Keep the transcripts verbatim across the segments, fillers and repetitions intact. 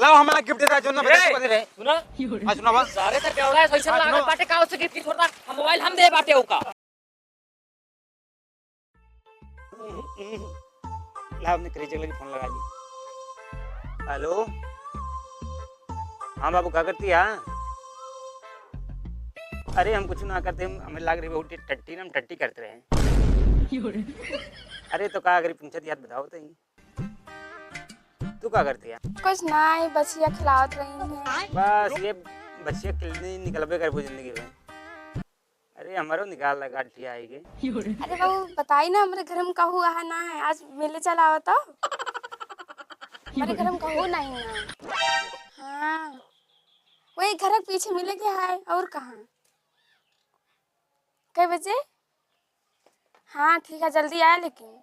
लाओ, हमारा गिफ्ट देता है, जो ना ए, बता दे रहे। सुना? हाँ, सुना बा। सारे से बेवड़ा है, ऐसे हाँ, लागत सुनो। बाटे का, उसे गिफ्ट छोड़ दा, हम मोबाइल हम दे बाटे ओका। लाओ, अपने क्रेजी लगी फोन लगा ली। हेलो, हाँ बाबू, का करती है? अरे, हम कुछ ना करते, हम, हमें लाग रही बहुत टट्टी ना, हम टट्टी करते रहे। अरे, तो का करी, पूछत याद बताओ तो ही। तू का करती है? कुछ ना, ये बछिया खिलावत रही हूँ। बस ये बछिया खिलनी निकलबे करबो जिंदगी में। अरे हमारो निकाल लगा ठिया आएगी। अरे बाबू, बताई ना, हमारे घर में कहू आहा ना है, आज मिले चला आओ तो। हमारे घर में कहू नहीं ना। हाँ, वही घर के पीछे मिले के है, और कहाँ? कै बजे? हाँ, ठीक है, जल्दी आया, लेकिन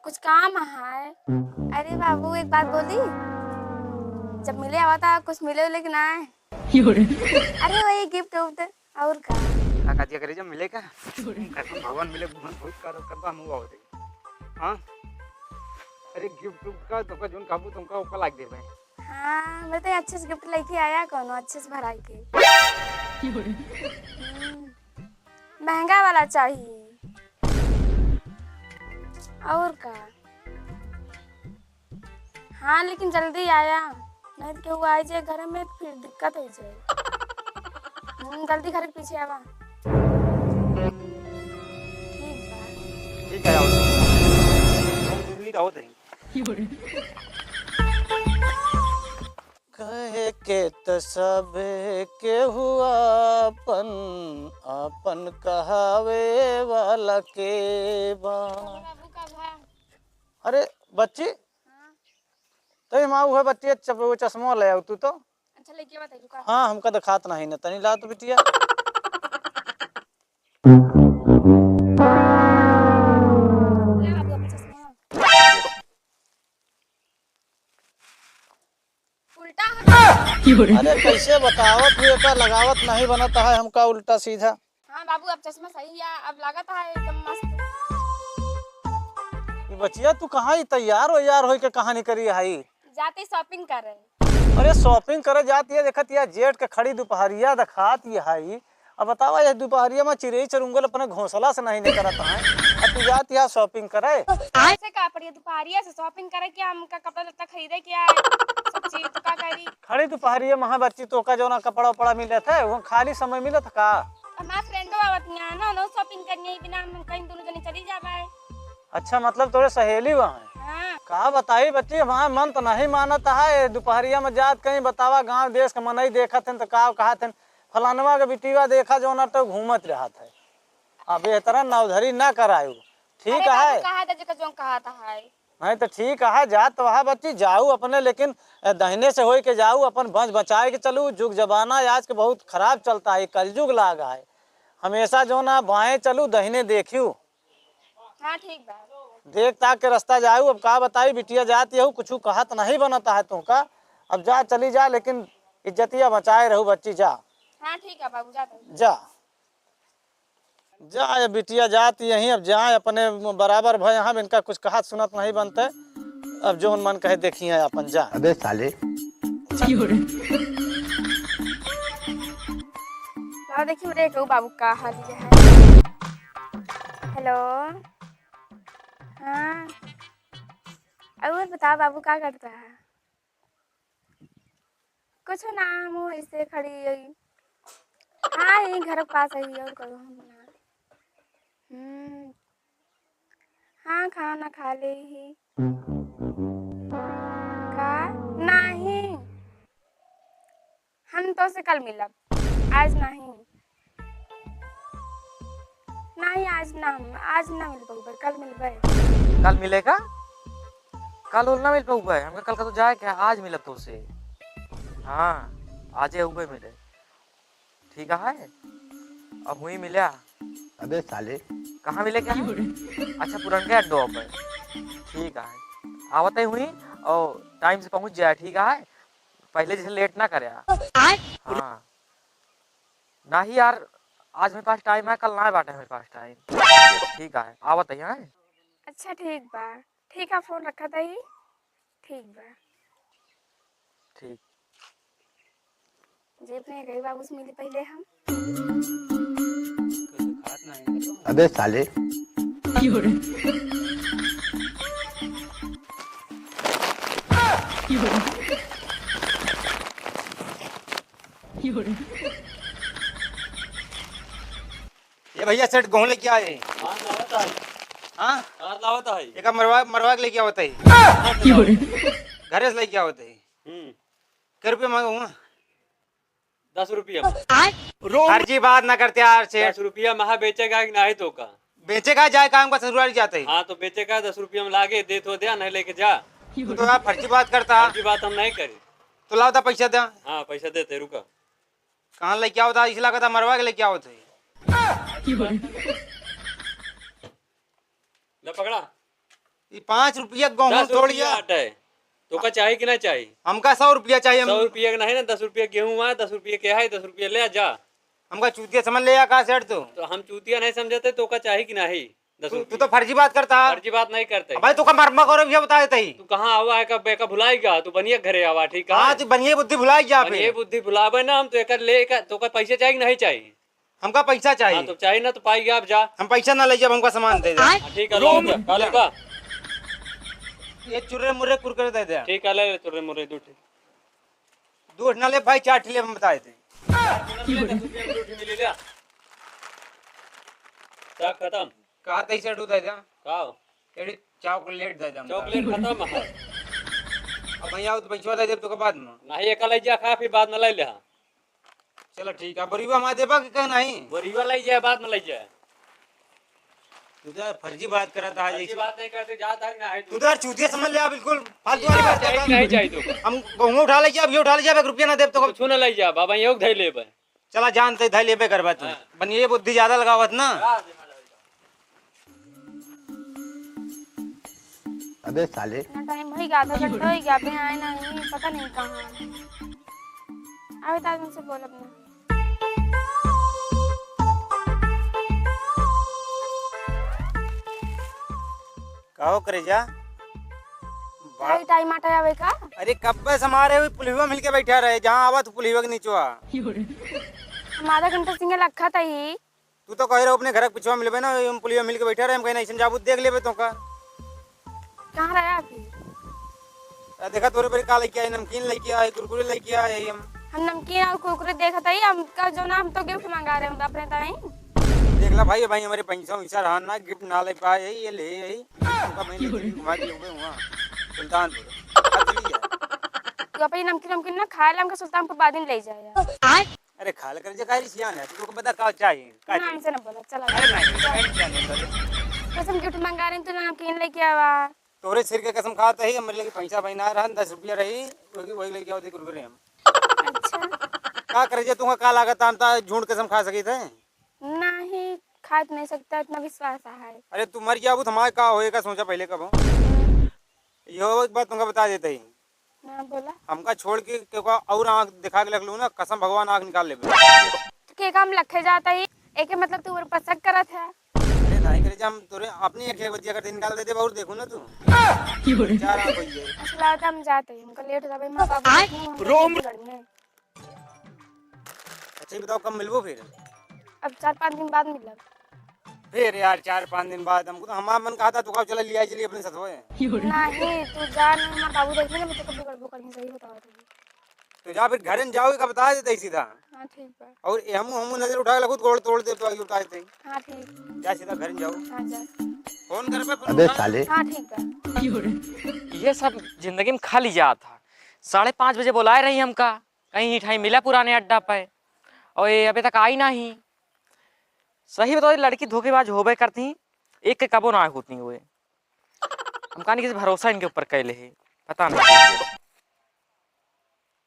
कुछ काम है। अरे बाबू, एक बात बोली, जब मिले आवा था, कुछ मिले उले कि ना? अरे वही गिफ्ट उफ्ट, और का? का, का दिया करे जब मिले का? कसम भगवान मिले, भगवान बहुत कर, करबा हम हुआ होते। हाँ? अरे गिफ्ट उफ्ट का, तुमका जोन काबू, तुमका ओका लाग देबे। हाँ, मैं तो अच्छे से गिफ्ट लेके आया, कोनो अच्छे से भराई के। हम्म, महंगा वाला चाहिए। और का? हाँ, लेकिन जल्दी आया, नहीं तो केहू आ जाए घर में, तो फिर दिक्कत हो जाए। हम्म, जल्दी घर के पीछे आवा। ठीक बा। ठीक है, आओ। बहुत जरूरी का होत है। कहे के त सब केहू आपन, आपन कहावे वाला के बा। बाबू का भा। अरे बच्ची, हाँ। तो हम आऊ है बच्ची, चप-, वो चश्मा ले आऊ तू तो। अच्छा, लेके आवा तैलू का? हाँ, हमका दिखात नहीं ना, तनी ला तो बिटिया। ले बाबू अपन चश्मा। उल्टा हो गया। अरे कैसे बतावत हुए का लगावत नहीं बनत है हमका उल्टा सीधा। हाँ बाबू, अब चश्मा सही है, अब लागत है एकदम मस्त। ये बचिया, तू कहाँ ही तैयार हो यार, होई के कहानी करी है? जाते shopping करे। अरे shopping करे जात ये, देखत या जेठ के खड़ी दुपहरिया दिखात ये है। अब बतावा, ये दुपहरिया में चिरई चरुंगल अपने घोंसला से नहीं निकलत है, अब तू जात या shopping करे? ऐसे का पड़ी दुपहरिया से shopping करे क्या? हमका कपड़ा लत्ता खरीदे क्या? सब चीज तो का करी? खड़ी दुपहरिया में, हाँ बच्ची, तो का जो ना कपड़ा उपड़ा मिलत है, वो खाली समय मिलत का? हमार friend आवत यहाँ ना, ना shopping करनी है, बिना हम कहीं दोनों जने चली जाबे। अच्छा, मतलब तोरे सहेली वहाँ है? हाँ। का बताई बच्ची, हमार मन तो नहीं मानत है, दुपहरिया में जात कहीं बतावा, गांव देश के मनई देखत हन तो का कहत हन, फलानवा के बिटिया देखा जो ना तो घूमत रहत है। अब ये तरह नौधरी ना करायु, ठीक अरे बाबू, है? कहा था जेकर जो कहा था है। नहीं तो ठीक है, जात तो वहाँ बच्ची जाऊ अपने, लेकिन दहिने से होई के जाऊ, अपन बच बचाए के चलू। जुग जमाना आज के बहुत खराब चलता है, कलजुग लाग है। हमेशा जो ना बाएं चलू, दहिने देखियो। हाँ, ठीक बा। देख ताक के रास्ता जाऊ। अब का बताई, बिटिया जात यहू कुछ कहत नहीं बनता है तुमका। अब जा, चली जा, लेकिन इज्जतिया बचाए रहू बच्ची, जा। हाँ, ठीक है बाबू, जा तू। जा। जा, ये बिटिया जात यहीं, अब जाए अपने बराबर भय, हम इनका कुछ कहत सुनत नहीं बनते। अब जोन मन कहे देखी है अपन, जा। अबे साले। लाओ देखी रे, कहू बाबू का हाल ये है। हेलो, हाँ, और बताओ बाबू का करता है? कुछ ना, हम ऐसे खड़ी हई। हाँ, यही घर के पास ही, और करो हम ना। हम्म, हाँ, खाना खा ले ही। का? नहीं, हम तो से कल मिलब, आज नहीं। नहीं, आज ना, हम आज ना मिल पउबे, कल मिलबे। कल मिले का? कल उल ना मिल पउबे, हमका कल का तो जाए के, आज मिलब तोसे। हाँ, आजे अउबे मिले। ठीक है, अब वहीं मिले। अबे साले। कहाँ मिले क्या? अच्छा, पुरनके अड्डो पे। ठीक है, आवत है वहीं, और time से पहुँच जाए, ठीक है, पहले जैसे late ना करे। हाँ। नाही यार, आज मेरे पास time है, कल ना बाटे मेरे पास time। ठीक है, आवत है, हाँ? अच्छा, ठीक बा। ठीक है, phone रखत ही। ठीक बा। ठीक। जेब में गई बाबू से मिली पहले हम। अबे साले। ए भइया, सेठ गोहूँ लेके आए। हाँ, लावत है। हाँ? हाँ, लावत है। एका मरवा, मरवा के लेके आवत है। घरे से लेके आवत है। हम्म। कै रुपया मांगा हुआ? दस रुपया। फर्जी बात ना करते यार सेठ। दस रुपया महा बेचेगा कि नाही तो का? बेचेगा, जाए काम का ससुराल जाते ही। हाँ, तो बेचेगा, दस रुपया में लागे, दे तो दे, नहीं लेके जा। तू तो यार फर्जी बात करता। फर्जी बात हम नहीं करी। तो लाओ ता पैसा दे। हाँ, पैसा देते, रुका। कहाँ लेके आओ ता? इस लागत मरवा के लेके आओ थे। ले पकड़ा। ई पाँच रुपया गोहूँ दस रुपया तोड़िया। आटा है। तोका चाही कि ना चाही? हमका सौ रुपया चाही, हम सौ रुपया के नहीं ना, दस रुपया गेहूँ है, दस रुपया के है, दस रुपया ले आ जा। हमका चूतिया समझ ले या का सेठ तू? तो हम चूतिया नहीं समझते, तोका चाही कि नहीं? दस तू, रुपया। तू तो फर्जी बात करता। फर्जी बात नहीं करते। अब भाई तोका मरमा करो, ये बता देते ही। तू कहाँ आवा है, कब, कब भुलाई गया? तू बनिया घरे आवा, ठीक है? हाँ, तू बनिया बुद्धि भुलाई गया बनिया फिर। बुद्धि भुलावे ना हम, तो एकर ले, एकर, तोका पैसे चाही कि नहीं चाही? हमका पैसा चाही। हाँ, तो चाही ना तो पाई गया, अब जा। हम पैसा ना ले जाब, हमका सामान दे दे। हाँ, ठीक है, ला, ला, ला, ला। ये चुर्रे मुर्रे कुरकुरे दे दे। ठीक है, ले, ले, चुर्रे मुर्रे दो ठे। दो ठे ना ले भाई, चार ठे ले, हम बताए थे। दो ठे मिली ले। चाक खत्म। कहा तैसे डू दे दे। का हो? तेरी चॉकलेट दे दे हमका। चॉकलेट खत्म है। अब भैया, तो पैसा दे दे तो के बाद में। नहीं, एक ले जा खा, फिर बाद में ले ले। हाँ। चलो ठीक है, बोरिया हमारे देबा कि कहे नहीं? बोरिया ले जाए, बाद में ले जाए। तू तो यार फर्जी बात करत है आज। फर्जी बात नहीं करते, जा तक ना है तू। तू तो यार चूतिया समझ ले यार, बिल्कुल फालतू वाली बात करता है। नहीं चाहिए तू। हम गोहूँ उठा ले जाब, ये उठा ले जाब, एक रुपया ना देब तो कुछ ना ले जा, बाबा ये धै लेबे। चला जान ते धै लेबे करबा तू। हाँ। बनिए बुद्धि ज्यादा लगावत ना। हाँ। अबे साले। इतना टाइम होई गया, आधा घंटा होई गया, अबे आए ना, नहीं, पता नहीं कहाँ है। अबे ताज उनसे बोलब ना। का हो करेजा? भाई, टाइम आटा आवे का? अरे, कब्बे से हमारे वही पुलिवा मिलके बैठा रहे, जहाँ आवा तो पुलिवा के नीचवा। हम आधा घंटा सिंगे लखा था ही। तू तो कह रहे हो अपने घर के पिछवा मिलबे ना, हम पुलिया मिल के बैठा रहे, हम कहीं ऐसे जाबू देख लेबे तो का। कहाँ रहे आप ही? आ, देखा तोरे बड़ी का लेके आए, नमकीन लेके आए, कुरकुरे लेके आए हम। हम नमकीन और कुरकुरे देखत हई, हमका जो ना हम तो गिफ्ट मंगा रहे हैं अपने ताई। देख ला भाई, भाई हमारे पैसा वैसा रहा ना, गिफ्ट ना ले पाए, ये ले आई। हमका मैं लेके घुमा के लेबे हुआ सुल्तानपुर। अब चली जा। तू अपनी नमकीन नमकीन ना खा ले, हमका सुल्तानपुर बाद में ले जाए यार। अरे खा ले कर जे काहे सियान है, तू को बता का चाहिए, का ना, चाहिए? हमसे ना बोला, चला अरे जा। नहीं, नहीं, नहीं, नहीं, नहीं। कसम गिफ्ट मंगा रहे हैं, तू नमकीन लेके आवा। तोरे सिर के कसम खात ही, हमरे लगे पैसा भाई ना रहन, दस रुपया रही, वही, वही लेके आओ, दे कुरकुरे हम। अच्छा। का करे जे तुमका का लागत, हम ता झूठ कसम खा सकी थे? नहीं, खा तो नहीं सकता, इतना विश्वास है। अरे तू मर जाबू तो हमारे का होएगा, सोचा पहले कब हो। यो एक बात तुमका बता देते ही। हाँ, बोला। हमका छोड़ के केहू का और आँख दिखा के रख लू ना, कसम भगवान आँख निकाल लेबे। तो के काम लखे जाता ही, एके मतलब तू और पर शक करत है। अरे नहीं करे, हम तोरे अपनी एक एक बतिया करते निकाल देते, और देखू ना तू। चार आँख होई है। अच्छा, लागत हम जाते हैं, हमका लेट हो जाबे, माँ बाबू आय, देखने, हम रोम। घर में। अच्छा, ये बताओ, कब मिलबो फिर? अब चार पाँच दिन बाद मिलब। फिर यार, चार पाँच दिन बाद हमको तो हमारा मन कहा था, तू कब चला लिया, चलिए अपने साथ होए। नहीं, तू जा ना, हमारे बाबू देख लेंगे, मैं तेरे को बिगड़, बिगड़ नहीं सही बताओ तुम। तो जा फिर घर में जाओ, का बता देते ही सीधा। हाँ, ठीक बा। और ये हमू, हमू नजर उठा के लगू, गोड़ तोड़ दे, तो आगे उठा देते। हाँ, ठीक। जा सीधा घर में जाओ। हाँ, जा। फोन कर पे, फोन अबे उठा। साले। हाँ, ठीक बा। ये सब जिंदगी में खाली जात है। साढ़े पाँच बजे बुलाए रही हमका, कहीं मिठाई मिला पुराने अड्डा पे, और ये अबे तक आई नहीं। सही बताओ, ये लड़की धोखेबाज होबे करती, एक के कबो ना होती हुए। हम कहानी किसी भरोसा इनके ऊपर कैले है, पता नहीं।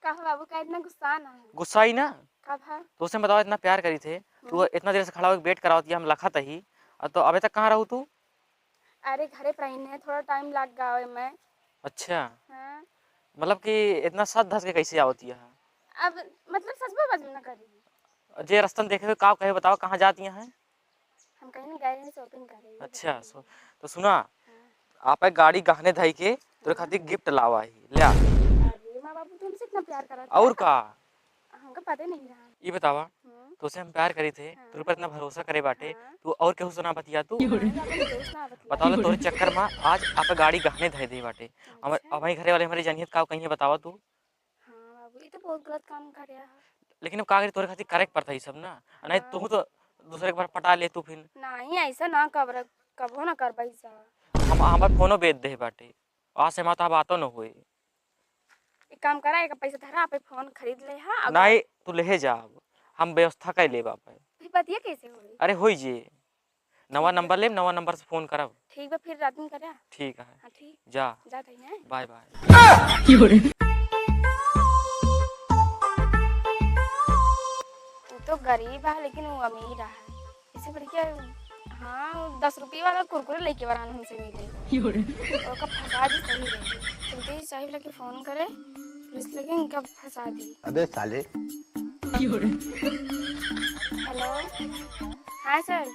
का हो बाबू, का इतना गुस्सा ना है? गुस्सा ही ना। का भा? तो उसे बताओ, इतना प्यार करी थे, तू हम्म। इतना देर से खड़ा होके वेट करावत, ये हम लखत ही, और तो अबे तक कहाँ रहू तू? अरे, घरे पर ही नहीं, थोड़ा टाइम लग गया है मैं। अच्छा। हाँ। मतलब कि इतना सज धज के कैसे आवत है? अब मतलब सजबो बजबो ना करी। जे रस्तन देखे हुए का कहे, बताओ कहाँ जाती हैं? हम कहीं गए हैं शॉपिंग करे। अच्छा, सो, तो सुना, हाँ। आप एक गाड़ी गहने धई के तोरे हाँ। खातिर गिफ्ट लावा ही, ले आ। अरे, बाबू, तुमसे इतना प्यार करत और है। का? हमका पता नहीं रहा। ई बतावा, हम्म। तोसे हम प्यार करी थे, हाँ। तोरे पर इतना भरोसा करे बाटे, हाँ। तू और केहू से ना बतिया तू? नहीं, अपन दोस्त ना बतिया। बतावा, तोरे चक्कर में आज आप गाड़ी गहने धइ दे बाटे। हमर, अच्छा। हमारे घरे वाले हमारे जनियत का कहिए, बतावा तू? हाँ बाबू, ये तो बहुत गलत काम करे है। लेकिन अब का करी, तोरे खातिर करे के पड़ता है ई सब ना, नहीं हाँ। तू तो दूसरे के बार पटा ले तू फिर। नहीं, ऐसा ना कर, कबो ना करबा ई सब। हम, हमार फोनो बेच दे बाटे, आज से हमार तो बातो न होए। एक काम करा, एक पैसा धरा, आप फोन खरीद ले हा, अब नहीं, तू लेहे जा, अब हम व्यवस्था कर लेबा पे। फिर बतिया कैसे होई? अरे होई जे, नवा ठीक बा। नंबर लेब, नवा नंबर से फोन करब। ठीक बा, फिर रात में करा। ठीक है। हाँ, ठीक। जा। जात है, हैं? Bye bye. वो तो गरीब है, लेकिन वो अमीर है। इससे बढ़िया, हाँ, वो दस रुपये वाला कुरकुरे लेके वरान हमसे मिले। ओका फंसा दी सही रही। चलते ही साहिब लगे फोन करे, पुलिस लगे इनका फंसा दी। अबे साले। हेलो, हाँ सर,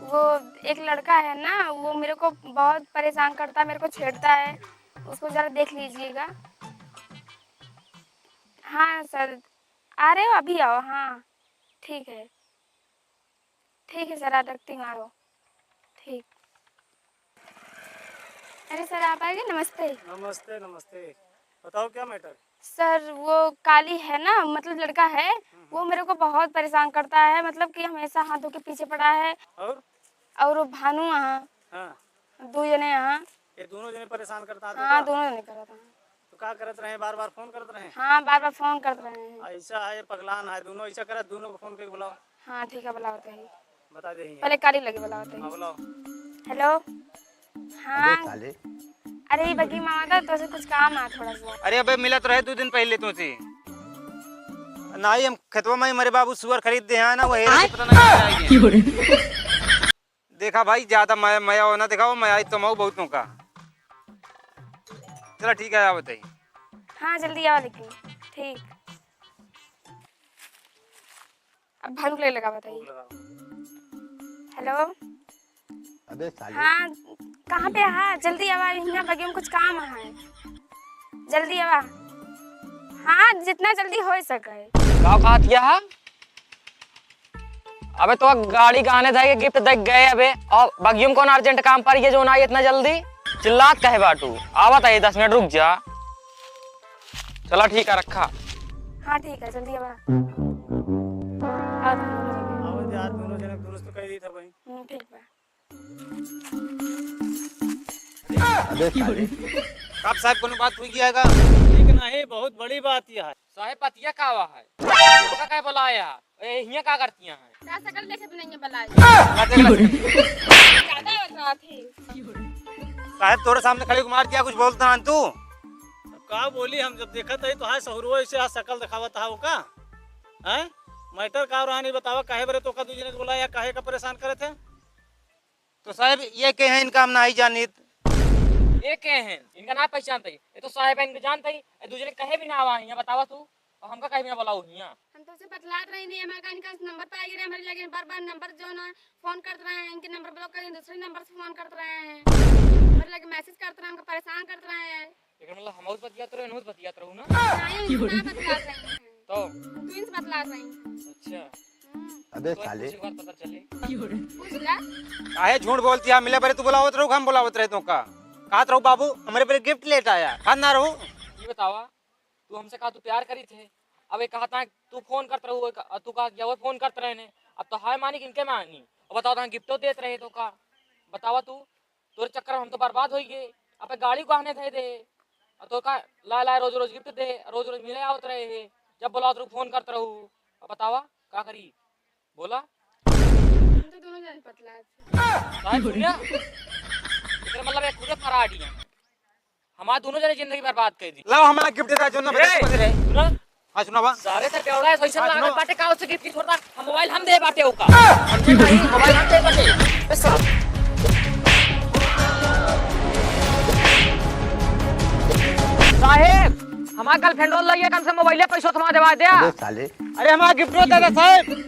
वो एक लड़का है ना, वो मेरे को बहुत परेशान करता है, मेरे को छेड़ता है, उसको ज़रा देख लीजिएगा। हाँ सर, आ रहे हो? अभी आओ। हाँ, ठीक है, ठीक है सर, आ रखती हूँ, आ रहो। ठीक। अरे सर, आप आ गए, नमस्ते। नमस्ते, नमस्ते। बताओ, क्या मैटर? सर, वो काली है ना, मतलब लड़का है, हम्म। वो मेरे को बहुत परेशान करता है, मतलब कि हमेशा हाथों के पीछे पड़ा है। और? और वो भानु, हाँ। हाँ। दो जने, हाँ। ये दोनों जने परेशान करता है तो हाँ, का? दोनों जने करत हैं। तो का करत रहे, बार बार फोन करत रहे? हाँ, बार बार फोन करत रहे हैं। ऐसा है, पगलान है दोनों, ऐसा करत, दोनों को फोन करके बुलाओ। हाँ, ठीक है, बुलावत है। बता दे ही है। पहले काली लगे बुलावत है। हाँ, बुलाओ। हेलो। हाँ। अबे साले। अरे, ये बगी मामा का, तोसे कुछ काम है थोड़ा सा। अरे अबे, मिलत रहे दो दिन पहले तोसे। नाही, हम खेतवा में ही मरे बाबू सुअर खरीद दे हैं ना, वो हेरे से पता नहीं क्या है ये। देखा भाई, ज्यादा मया, मया हो ना दिखाओ, मया आई तो मऊ बहुत होगा। चला ठीक है, आओ बताइए। हाँ, जल्दी आओ लेकिन। ठीक। अब भानु के लगा बताइए। हेलो। अबे साले। हाँ, कहाँ पे है? जल्दी आवा, यहाँ बगिया में कुछ काम है। जल्दी आवा। हाँ, जितना जल्दी हो सके। का कहत किया है? अबे तो गाड़ी गहने धइ के गिफ्ट दे गए अबे, और बगिया में कौन अर्जेंट काम पर ये जो ना आई इतना जल्दी? चिल्लात कहे बाटू? आवत है, दस मिनट रुक जा। चला ठीक है, रखा। हाँ ठीक है, जल्दी आवा। आओ तुम लोग। आवत यार, दोनों जने दुरुस्त कह दी था भाई। हम्म, ठीक बा। अबे साले। का साहेब, कोनो बात हुई गया का? ठीक नहीं, बहुत बड़ी बात यह है। साहेब, पतिया का हुआ है? का, का बोलाया? ए, हियां का करतियां हैं? का सकल देखे तो नहीं है बलाई। का देख रहा है? ज्यादा बता थी। साहेब, तोरे सामने खड़ी मार दिया, कुछ बोलता ना तू। अब का बोली, हम जब देखत हई तो हाय सहुरुआ ऐसे आ सकल दिखावत हा का? हैं? मैटर का रहा नहीं बतावा, काहे बरे तो का दू जने के बोलाया, काहे का परेशान करे थे? तो साहेब, ये के हैं, इनका हम नाही जानित। ये के हैं? इनका ना पहचानत ही। ये तो साहेब इनका जानत ही। ये दूसरे कहे भी ना आवा हियां, बतावा तू। और हमका कहे भी ना बोलाओ हियां। हम तो से बतलात रही नहीं, हमारे का इनका नंबर पे आ गए, हमारे लगे बार-बार नंबर जो ना फोन करत रहे हैं, इनके नंबर ब्लॉक कर दिए, दूसरे नंबर से फोन करत रहे हैं, हमारे लगे मैसेज करत रहे हैं, हमको परेशान करत रहे हैं। एकर मतलब हमहू से बतियात रहो, इनहू से बतियात रहो ना? नहीं, इनसे ना बतलात रही हैं। तो? तू इनसे बतलात रही हैं। अच्छा। हम्म। अबे तो साले। पूछ एक बार पता चले। पूछ ले। काहे झूठ बोलती है? मिले बरे तू बुलावत रहो, हम बुलावत रहे तो का? कहत रहो बाबू, हमारे बरे गिफ्ट लेट आया, खान ना रहो। ये बतावा, तू हमसे कहा तू प्यार करी थे, अब ये कहा था तू फोन करत रहो, एक, तू कहा क्या वो फोन करत रहे ने, अब तो हाय मानी कि इनके मानी, अब बताओ तो गिफ्टो देत रहे तो का? बतावा तू, तोरे चक्कर में हम तो बर्बाद होई गए। अबे गाड़ी को आने थे दे, और तो का लाए लाए रोज रोज गिफ्ट दे, रोज रोज मिले आवत रहे है, जब बोलाओ तो फोन करत रहू। अब बतावा का करी, बोला। हम तो दोनों जन पतला थे। साहब सुनिया, तेरा मतलब एक खुदे फराडिया, हमार दोनों जने जिंदगी बर्बाद कर दी। लाओ हमारा गिफ्ट देता जो ना ए, बता दे। सुना? हाँ, सुना बा। सारे से बेवड़ा है, सही से हाँ, लागत सुनो। बाटे का उससे गिफ्ट छोड़ता, हम मोबाइल हम दे बाटे ओका। हम दे नहीं, मोबाइल हम दे बाटे। ए, साहब। साहेब, हमार गर्लफ्रेंड वाला ये कम से मोबाइल पैसा थमा देवा दे। अबे साले। अरे, हमारा गिफ्ट होता था, साहेब।